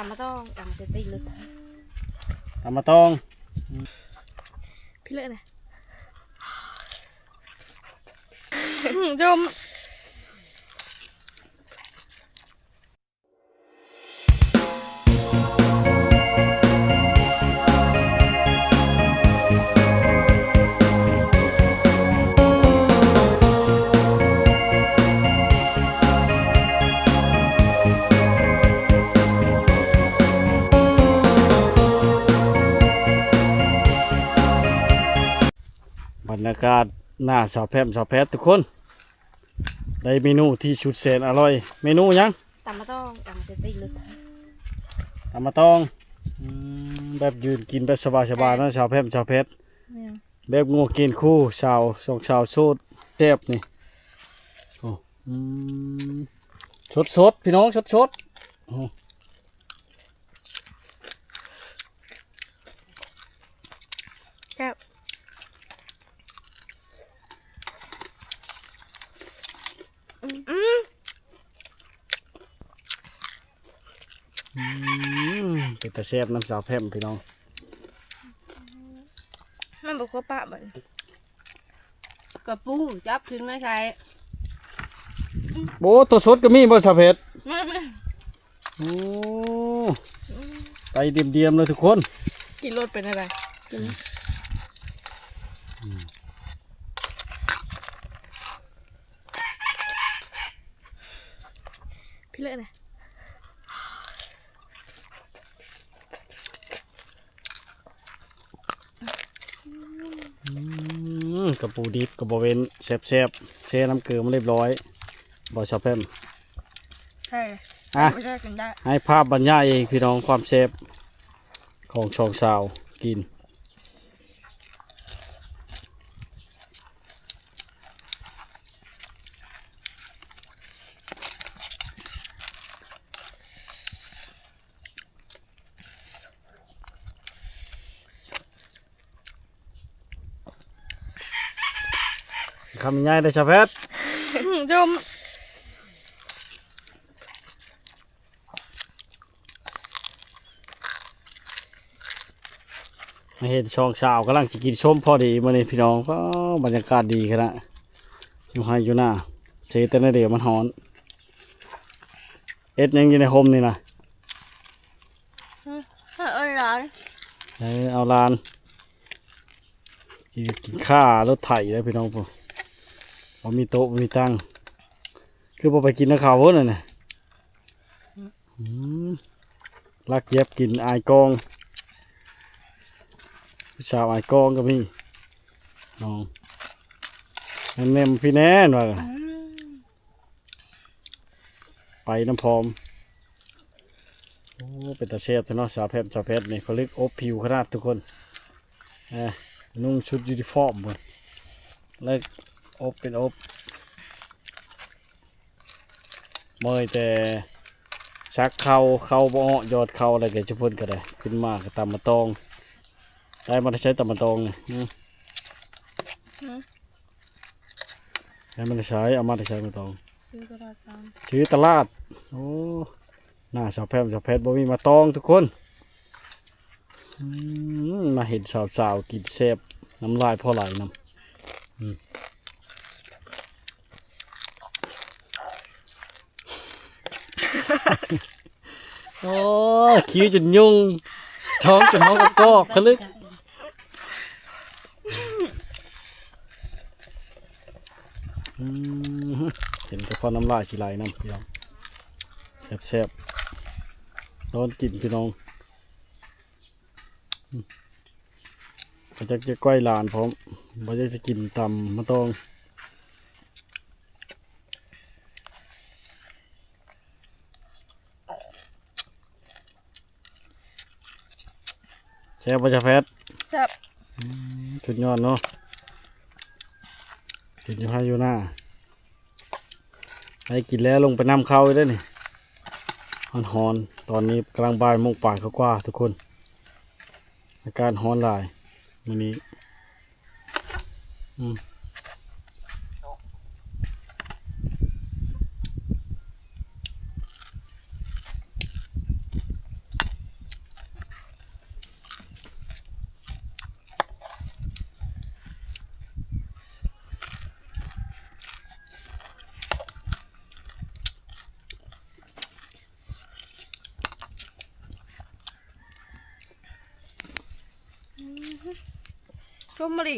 ຕຳມາຕ້ອງ ຕຳແຕ່ຕີນລົດ ຕຳມາຕອງ ພີ່ເລີນະ ອືມ ຈົ່ມ. ບັນຍາກາດໜ້າສາວແພມ ສາວແພດທຸກຄົນ ໄດ້ເມນູທີ່ສຸດແສນອະລ່ອຍ ເມນູຫຍັງ? ຕຳມາຕ້ອງ ຕຳແຕ່ຕີນລົດ ຕຳມາຕ້ອງ ອືມ ແບບຢືນກິນແບບສະບາຍໆເນາະ ສາວແພມ ສາວແພດ ແມ່ນ ແບບງົວເກນຄູ່ ສາວ ສອງສາວໂສດ ແຊບນີ້ ໂອ້ ອືມ ສົດໆ ພີ່ນ້ອງ ສົດໆ ໂອ້ ແຊບ ອືມ ອືມ ເປັນຕາແຊບນຳສາວແພມ ພີ່ນ້ອງ ມັນບໍ່ຄົວປະບັດ ກະປູຈັບຂຶ້ນມາໃສ່ ໂອ້ ໂຕສົດກໍມີບໍ່ສາວແພດ? ແມ່ນ ໂອ້ ໄຕດຽມໆເລີຍທຸກຄົນ ກິນໂລດເປັນຈັ່ງໃດ? ກິນ ອືມ ພີ່ເລີນະ ອືມ ກະປູດິບກະບໍ່ເວັ້ນ ແຊບໆ ແຊ່ນ້ຳເກືອມາຮຽບຮ້ອຍ ບໍ່ຊອບເພີ່ມ ໃຊ່ ອະ ບໍ່ໄດ້ກິນໄດ້ ໃຫ້ພາບບັນຍາຍເອງພີ່ນ້ອງ ຄວາມແຊບຂອງສອງສາວກິນ. ຄຳໃຫຍ່ເດີຊາວແພດ ຈົ່ມ. ມາເຫັນສອງສາວກຳລັງຊິກິນສົ້ມພໍດີມື້ນີ້ພີ່ນ້ອງ ວ້າວ ບັນຍາກາດດີຂະໜາດ ຢູ່ໄຮ່ຢູ່ນາ ເສແຕ່ແນວດຽວມັນຮ້ອນ. ເຮັດຫຍັງຢູ່ໃນຮົ່ມນີ້ນະ? ເອີ ເອົາຫຼານ ເອີ ເອົາຫຼານ ກິນ ກິນຂ້າລົດໄຖແລ້ວພີ່ນ້ອງ ບໍ່ມີໂຕະບໍ່ມີຕັ່ງ ຄືບໍ່ໄປກິນນຳເຂົາພຸ້ນນະ? ອືມ ລັກແຍບກິນອາຍກ້ອງ ຜູ້ສາວອາຍກ້ອງກໍມີ ນ້ອງ ແມ່ນໆ ພີ່ແນ່ນວ່າ ອືມ ໄປນຳພ້ອມ. ໂອ້ ເປັນຕາແຊບແທ້ເນາະ ສາວແພດ ສາວແພດນີ້ ເຂົາເລີກອົບຜິວຂະໜາດທຸກຄົນ ເອີ ນຸ່ງຊຸດຢູນິຟອມພຸ້ນ ເລີກອົບເປັນອົບ ເມື່ອຍແຕ່ສັກເຂົ້າ ເຂົ້າບໍ່ອອກ ຢອດເຂົ້າ ແລ້ວກໍຈຸເພິ່ນກໍໄດ້ ຂຶ້ນມາກໍຕຳມາຕອງ ໄດ້ມາແຕ່ໃສຕຳມາຕອງນີ້? ອືມ ຮຶ? ໄດ້ມາແຕ່ໃສ? ເອົາມາແຕ່ໃສມາຕອງ? ຊື້ຕະຫຼາດ ຊື້ຕະຫຼາດ ໂອ້ ໜ້າສາວແພມ ສາວແພດບໍ່ມີມາຕອງທຸກຄົນ ອືມ ມາເຫັນສາວໆກິນແຊບ ນ້ຳລາຍພໍໄຫຼນຳ ອືມ. ໂອ້ຍ ຄິວຈົນຍຸ່ງ ທ້ອງຈົນຮ້ອງກອກໆ ຄະລຶກ ອືມ ເຫັນແຕ່ພໍນ້ຳລາຍຊິໄຫຼນຳ ພີ່ນ້ອງ ແຊບໆ ຮ້ອນກິນ ພີ່ນ້ອງ. ອືມ ບໍ່ຈັກຈະກ້ອຍຫຼານພ້ອມ ບໍ່ຈັກຈະກິນຕຳມາຕອງ ແຊບບໍ່ ສາວແພດ? ແຊບ ອືມ ສຸດຍອດເນາະ ກິນຢູ່ໄຮ່ຢູ່ນາ. ໄດ້ກິນແລ້ວລົງໄປນຳເຂົ້າເດີນີ້ ຮ້ອນໆ ຕອນນີ້ກຳລັງບ່າຍໂມງປາຍກວ່າໆ ທຸກຄົນ ອາກາດຮ້ອນຫຼາຍມື້ນີ້ ອືມ. ຊົມມະລິ